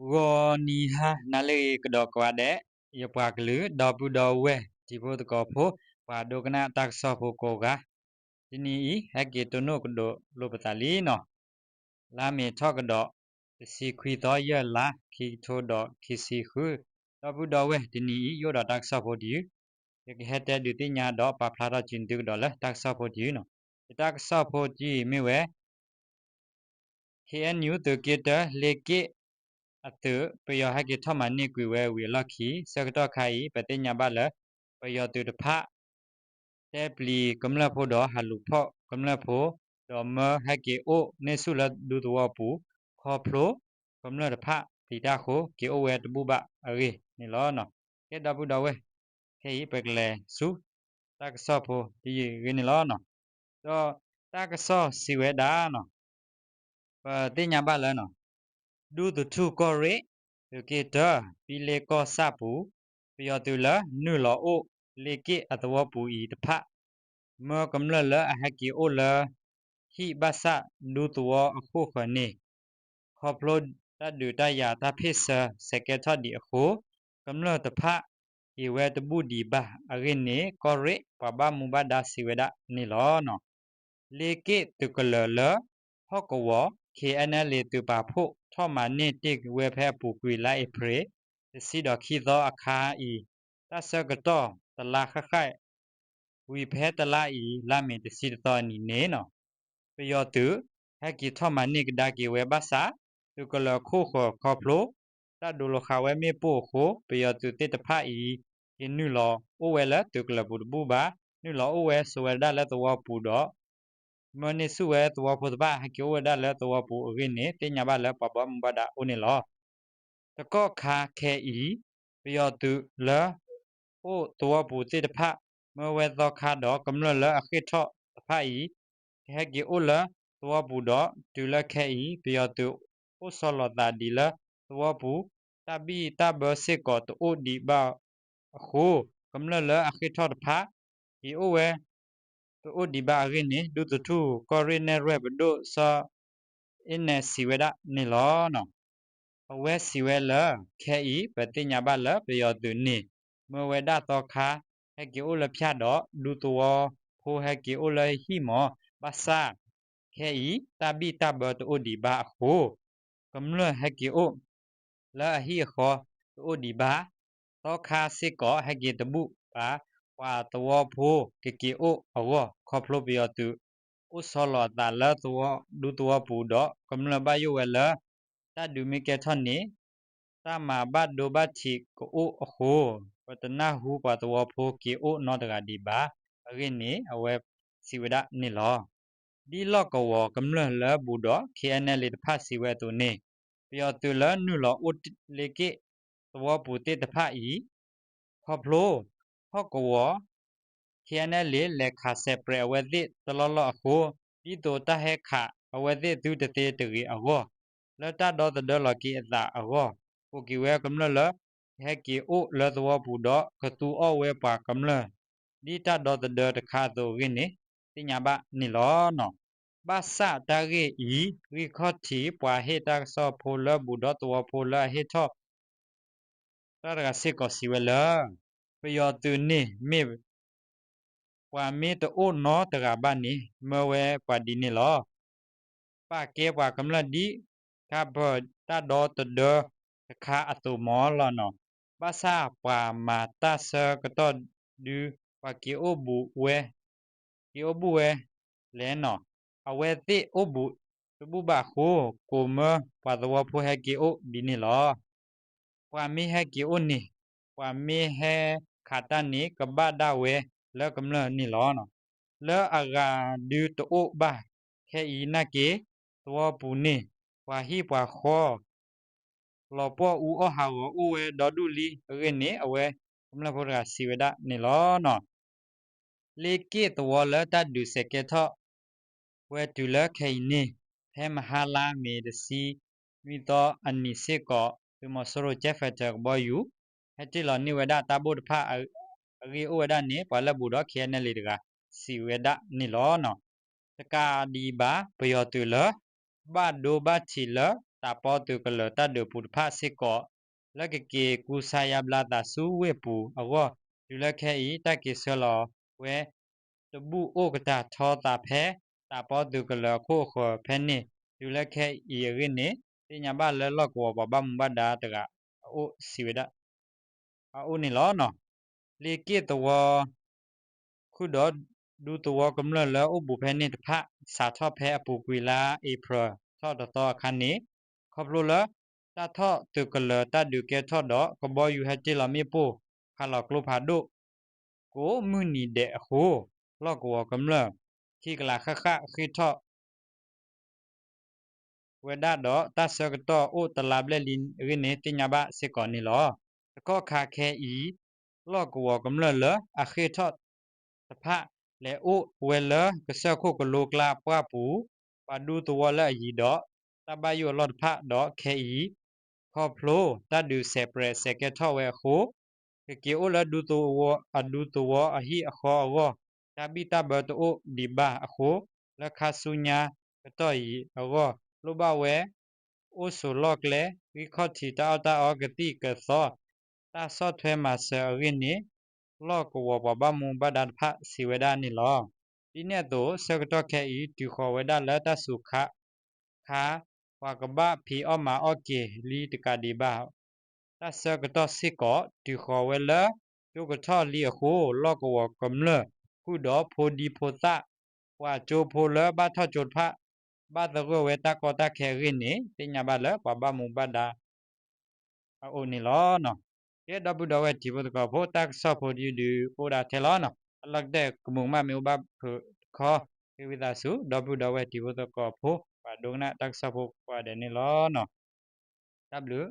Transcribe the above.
ဂီၤနံၤဟါနၤလၢအဂ့ၤကဒီးကိးဂၤဒဲး, ယပှၤကလုာ် ဒီပုၢ်ဒီဝဲၢ် တံၤဖိသကိးဖိ, ပှၤဒိကနၣ်တၢ်ကစီၣ်ဖိကိးဂၤ, တနံၤအံၤ ဟဲက့ၤတိၢ်နီၣ်ကဒီးလိာ်ပသးလံနီၤ. လါမ့ၤထီၣ်ကဒီး တဆံခွံသီ ယဲၢ်လါ ခံကထိဒီးခံဆံဃု, ဒီပုၢ်ဒီဝဲၢ် တနံၤအံၤ ယအိၣ်ဒီးတၢ်ကစီၣ်ဖိတယုၢ်, ယကဟဲတဲဒုးသ့ၣ်ညါဒီးပာ်ဖျါထီၣ်က့ၤသုကဒီးလၢတၢ်ကစီၣ်ဖိတယုၢ်နီၤ. ယတၢ်ကစီၣ်ဖိတယုၢ်အံၤမ့ၢ်ဝဲ ခ့ၣ်အဲၣ်ယူၣ် သုးက့တၢ လ့က့ၣ်အသုး ပယီၤဟဲက့ၤထီၣ်မၤန့ၢ်ကွံာ်ဝဲဝံၤအလီၢ်ခံ ဆၢကတီၢ်ခါအံၤ ပသ့ၣ်ညါဘၣ်လၢ ပယီၤသုးတဖၣ် တဲပျံၤကမျၢၢ်ဖိဒီးဟးလူၤဖီၣ်ကမျၢၢ်ဖိ, ဒီးမၢဟဲက့ၤအိၣ်န့ၢ်ဆူၣ်လၢဒူသဝီပူၤ ခီဖျိကမျၢၢ်တဖၣ်ပျံၤတၢ်အဃိ က့ၤအိၣ်ဝဲတဘူၣ်ဘၣ်အဂ့ၢ်န့ၣ်လီၤ. ကဲဒီပုၢ်ဒီဝဲၢ်, ခဲအံၤပကလဲၤဆူ တၢ်ကစီၣ်ဖိတယုၢ်အဂ့ၢ်န့ၣ်လီၤ. ဒီးတၢ်ကစီၣ်စံးဝဲဒၣ် ပသ့ၣ်ညါဘၣ်လၢ ဒူသထူၣ်ကီၢ်ရ့ၣ် သုးက့တၢ ပံလ့ကီၢ်ဆၣ်ပူၤ ပယီၤသုးလၢနုာ်လီၤအိၣ်လ့က့ၣ်အသဝီပူၤအံၤတဖၣ် မၢကမျၢၢ်လၢအဟဲက့ၤအိၣ်လၢဟံၣ်ဘၣ်ဆၣ်ဒူသဝီအခိၣ်ဃၢၤန့ၣ် ခီဖျိတၢ်ဒုးတၢ်ယၤတၢ်ဖ့ၣ်ဆၢစဲးကဲထီၣ်ဒံးအဃိ ကမျၢၢ်တဖၣ် က့ၤဝဲတဘူၣ်ဒံးဘၣ်အဂ့ၢ်န့ၣ် ကီၢ်ရ့ၣ်ပှၤဘၣ်မူဘၣ်ဒါစံးဝဲဒၣ်န့ၣ်လီၤ. လ့က့ၣ်သုးကလၢၤလၢ ဟီၣ်ကဝီၤ ခ့ၣ်အဲၣ်အဲၣ်လ့ သုးပာ်ဖှိၣ်ထီၣ်မၤန့ၢ်တ့ၢ်ဝဲဖဲအပူၤကွံာ်လါအ့ဖြ့ၣ် တဆံဒီးခံသီအခါအံၤ တၢ်ဆၢကတီၢ်တလါဃၣ်ဃၣ် ဝံၤဖဲတလါအံၤ လါမ့ၤတဆံတသီအနံၤန့ၣ် ပယီၤသုး ဟဲက့ၤထီၣ်မၤန့ၢ်ကဒါက့ၤဝဲဘၣ်ဆၣ် သုးကလၢၤခိၣ်ဃၢၤခီဖျိ တၢ်ဒိးလီၤဃာ်ဝဲမ့ၣ်ပိၢ်အဃိ ပယီၤသုးသ့ၣ်တဖၣ်အံၤ က့ၤနုာ်လီၤအိၣ်ဝဲလၢသုးကလၢၤပူၤတဘူၣ်ဘၣ်, နုာ်လီၤအိၣ်ဝဲဆိးဝဲဒၣ်လၢသဝီပူၤဒီး မၢန့ၢ်ဆူၣ်ဝဲသဝီဖိတဖၣ် ဟဲက့ၤအိၣ်ဝဲဒၣ်လၢသဝီပူၤအဂ့ၢ်န့ၣ် သ့ၣ်ညါဘၣ်လၢပှၤဘၣ်မူဘၣ်ဒါအိၣ်န့ၣ်လီၤ. တကီၢ်ခါခဲအံၤ ပယီၤသုးလၢ အိၣ်သဝီပူၤသ့ၣ်တဖၣ် မၢဝဲသီခါဒီးကမျၢၢ်လၢအဃ့ၢ်ထီၣ်တဖၣ်အံၤ ကဟဲက့ၤအိၣ်လၢသဝီပူၤဒီး တုၤလၢခဲအံၤ ပယီၤသုးအိၣ်ဆီလီၤသးဒံးလၢသဝီပူၤ တၢ်ဘံၣ်တၢ်ဘၢစ့ၢ်ကီးတအိၣ်ဒံးဘၣ်အဃိ ကမျၢၢ်လၢအဃ့ၢ်ထီၣ်တဖၣ် က့ၤအိၣ်ဝဲ တအိၣ်ဒံးဘၣ်အဂ့ၢ်န့ၣ် ဒူသထူၣ်ကီၢ်ရ့ၣ်နဲၣ်ရွဲၣ်ပဒိၣ်စီၤအ့နဲၣ်စံးဝဲဒၣ်န့ၣ်လီၤ. အဝဲစံးဝဲလၢ ခဲအံၤ ပသ့ၣ်ညါဘၣ်လၢပယီၤသုးန့ၣ် မၢဝဲဒၣ်သီခါ ဟဲက့ၤအိၣ်လၢဖၠၣ်ဒီး ဒူသဝီဖိဟဲက့ၤအိၣ်လၢဟံၣ်မး ဘၣ်ဆၣ် ခဲအံၤ တၢ်ဘံၣ်တၢ်ဘၢတအိၣ်ဒံးဘၣ်အဃိ ကမျၢၢ်ဟဲက့ၤအိၣ် လၢအဟံၣ်အဃီတအိၣ်ဒံးဘၣ်, သီခါစ့ၢ်ကီးဟဲက့ၤတဘူၣ်ဘၣ်, ပှၤသဝီဖိကက့ၤအိၣ်အဂီၢ် ခီဖျိပယီၤသုး အိၣ်ဆီလီၤအသးလၢသဝီ ဒူသဝီပူၤဒီး ကမျၢၢ်ဘၣ်ယိၣ်ဝဲလၢ တၢ်ဒုးမ့ၢ်ကဲထီၣ်န့ၣ် တၢ်မၤဘၣ်ဒိဘၣ်ထံးကအိၣ်အဃိ ပတနၢ်ဟူပှၤသဝီဖိက့ၤအိၣ်နီတဂၤဒံးဘၣ်အဂ့ၢ်န့ၣ် အဝဲစံးဝဲဒၣ်န့ၣ်လီၤ. ဒ်လီၢ်ကဝီၤကမျၢၢ်လၢဘူးဒီး ခ့ၣ်အဲၣ်အဲၣ်လ့ တဖၣ်စံးဝဲအသိးန့ၣ် ပယီၤသုးလၢနုာ်လီၤအိၣ်လ့က့ၣ်သဝီပူၤသ့ၣ်တဖၣ်အံၤ ခီဖျိ ဟီၣ်ကဝီၤ ခ့ၣ်အဲၣ်အဲၣ်လ့ လဲၤခးစဲးပြဲးအဝဲသ့ၣ်တလီၢ်လီၢ်အဃိ ဒ်သိးတၢ်ဟဲခးအဝဲသ့ၣ်သုတသ့တဂ့ၤအဂီၢ် လၢတၢ်ဒီသဒၢလီၤက့ၤအသးအဂီၢ် ကိးက့ၤဝဲကမျၢၢ်လၢ ကဟဲက့ၤအိၣ်လၢသဝီပူၤဒီး ကသူအီၣ်ဝဲပှၤကမျၢၢ် ဒ်တၢ်ဒီသဒၢတခါအသိးအဂ့ၢ်န့ၣ် သ့ၣ်ညါဘၣ်န့ၣ်လီၤ. ဘၣ်ဆၣ်တၢ်ဂ့ၢ်အံၤ ဂံၢ်ခီၣ်ထံးပှၤဟ့ၣ်တၢ်ကစီၣ်ဖိလၢဘူးဒီးသဝီဖိလၢအဟ့ၣ်ထီၣ် တၢ်တဂၤစ့ၢ်ကီးစံးဝဲလၢ ပယီၤသုးန့ၣ်မ့ၢ် ပှၤမ့ၢ်တအိၣ်နီတဂၤဘၣ်န့ၣ် မၢဝဲပှၤဒ်န့ၣ်လီၤ. ပာ်ကဲပှၤကမျၢၢ်ဒ်ခါပၢၤတၢ်ဒီသဒၢတခါအသိးမးလီၤနီၤ. ဘၣ်ဆၣ်ပှၤမၤတၢ်ဆၢကတီၢ်ဒု ပှၤက့ၤအိၣ်ဘူးဝဲ က့ၤအိၣ်ဘူးဝဲလဲၣ်နီၤ. အဝဲသ့ၣ်အိၣ်ဘူးတဘူၣ်ဘၣ်အဃိ ကိးမၢပှၤသဝီဖိဟဲက့ၤအိၣ်ဒ်န့ၣ်လီၤ. ပှၤမ့ၢ်ဟဲက့ၤအိၣ်န့ၣ် ပှၤမ့ၢ်ဟဲခးတၢ်န့ၣ် ကဘၣ်ဒၣ်ဝဲလၢကမျၢၢ်န့ၣ်လီၤ. လၢအဂၤဒုတအိၣ်ဘၣ်ခဲအံၤနာ်က့ သဝီပူၤန့ၣ် ပှၤဟံၣ်ပှၤဃီ လီၤပှီၢ်အူအီၣ်ဟးဂီၤအိၣ်ဝဲဒီဒူၣ်လံအဂ့ၢ်န့ၣ် အဝဲကမျၢၢ်ဖိတဂၤစံးဝဲဒၣ်န့ၣ်လီၤ. လ့က့ၣ်သဝီလၢတၢ်ဒုးစဲးကဲထီၣ်ဝဲတုၤလၢခဲအံၤန့ၣ် ဖဲမဟါလါမ့ၤတဆံနွံသီအနံၤစ့ၢ်ကီး သုးမီၤစိရိၤ Jet Fighter ကဘီယူၤ ဟဲတ့ၢ်လီၤန့ၢ်ဝဲဒၣ်တၢ်ဘိၣ်တဖၣ် အဂ့ၢ်အိၣ်ဝဲဒၣ်န့ၣ် ပှၤလၢဘူးဒီး ခ့ၣ်အဲၣ်အဲၣ်လ့ တဂၤစံးဝဲဒၣ်န့ၣ်လီၤ. တကးဒံးဘၣ် ပယီၤသုးလၢ ဘၣ်ဒိဘၣ်ထံးလၢ တၢ်ပီသုးကလၢၤတၢ်ဒုးပူၤတဖၣ်စ့ၢ်ကီး လၢကက့ၤကူစါယါဘျါသးဆူဝ့ၢ်ပူၤအဂီၢ်, တုၤလၢခဲအံၤ တၢ်က့ၤဆှၢလီၤဝဲ တဘူၣ်အိၣ်ကတၢၢ်ထီသးဖဲ တၢ်ပီသုးကလၢၤအခိၣ်အဃၢၤဖဲန့ၣ်, တုၤလၢခဲအံၤအဂ့ၢ်န့ၣ် သ့ၣ်ညါဘၣ်လၢလီၢ်ကဝီၤပှၤဘၣ်မူဘၣ်ဒါတဂၤအအိၣ်စံးဝဲဒၣ် အအိၣ်န့ၣ်လီၤ. လ့က့ၣ်သဝီ ဃုာ်ဒီးဒူသဝီကမျၢၢ်လၢအိၣ်ဘူးဖဲန့ၣ်တဖၣ် စးထီၣ်ဖဲအပူၤကွံာ်လါအ့ဖြ့ၣ် ထီၣ်တသီအခါန့ၣ်, ခီဖျိလၢ တၢ်ထီၣ်သုးကလၢၤတၢ်ဒုးကဲထီၣ်ဒီး ကဘီယူၤဟဲတ့ၢ်လီၤမ့ၣ်ပိၢ် ခးလီၤကျိဖးဒိၣ် ကိးမုၢ်နံၤဒဲးအဃိ, လီၢ်ကဝီၤကမျၢၢ် ခံကလးဃၣ်ဃၣ်ဃ့ၢ်ထီၣ် ဝဲဒၣ်ဒီးတၢ်ဆၢကတီၢ်အိၣ်တလါဘျဲၣ်လံအဂ့ၢ်န့ၣ် သ့ၣ်ညါဘၣ်စ့ၢ်ကီးန့ၣ်လီၤ. တကီၢ်ခါခဲအံၤ လီၢ်ကဝီၤကမျၢၢ်လၢအဃ့ၢ်ထီၣ်တဖၣ် လဲၤအိၣ်ဝဲလၢကစၢၢ်ခိၣ်ကလိကျါပှၢ်ပူၤ, ပှၤဒူသဝီလၢအယံၤဒီး တၢ်ဘၣ်ယိၣ်အလီၢ်တဖၣ်ဒီးခဲအံၤ ခီဖျိတၢ်ဒုးစဲးပြဲးစဲးကဲထီၣ်ဝဲအဃိ ကက့ၤအိၣ်လၢဒူသဝီအဒူသဝီအဟံၣ်အဃီအဂီၢ်, တၢ်ဘံၣ်တၢ်ဘၢတအိၣ်ဒံးဘၣ်အဃိ, လၢခါဆူညါကတီၢ်အံၤအဂီၢ် လိၣ်ဘၣ်ဝဲ အိၣ်ဆိးလီၢ်ကျဲ, ဂံၢ်ခီၣ်ထံးတၢ်အီၣ်တၢ်အီကသံၣ်ကသီ, တၢ်ဆီၣ်ထွဲမၤစၢၤအဂ့ၢ်န့ၣ် လီၢ်ကဝီၤပှၤဘၣ်မူဘၣ်ဒါတဖၣ်စံးဝဲဒၣ်န့ၣ်လီၤ. ဒ်န့ၣ်အသိး ဆၢကတီၢ်ခဲအံၤ တုၤဃီၤဝဲဒၣ်လၢတၢ်စူၤခါ ခါ ပှၤကဘၣ်ဖံးအီၣ်မၤအီၣ်က့ၤလံတကးဒံးဘၣ် တၢ်ဆၢကတီၢ်စ့ၢ်ကီး တုၤဃီၤဝဲလၢ ကၠိကထီၣ်လံအဃိ လီၢ်ကဝီၤကမျၢၢ် ဃုာ်ဒီးဖိဒံဖိသၣ် ပှၤကၠိဖိလၢဘၣ်ထီၣ်ကၠိတဖၣ် ဘၣ်သဂၢၢ်ဝဲတၢ်ကီတၢ်ခဲအဂ့ၢ်န့ၣ် သ့ၣ်ညါဘၣ်လၢပှၤဘၣ်မူဘၣ်ဒါ အအိၣ်န့ၣ်လီၤ. ကဲ ဒီပုၢ်ဒီဝဲၢ်တံၤဖိသကိးဖိ တၢ်ကစီၣ်ဖိတယုၢ်ဒုးအိၣ်ဒၣ်ထဲလီၤ. အလီၢ်ကတၢၢ်ကမူးကမၣ်မ့ၢ်အိၣ်ဘၣ်ဖုးတခီ ဃ့ဝံသးစူၤ ဒီပုၢ်ဒီဝဲၢ်တံၤဖိသကိးဖိ ပှၤဒိကနၣ်တၢ်ကစီၣ်ဖိကိးဂၤဒဲးန့ၣ်လီၤ. တၢ်ဘျုး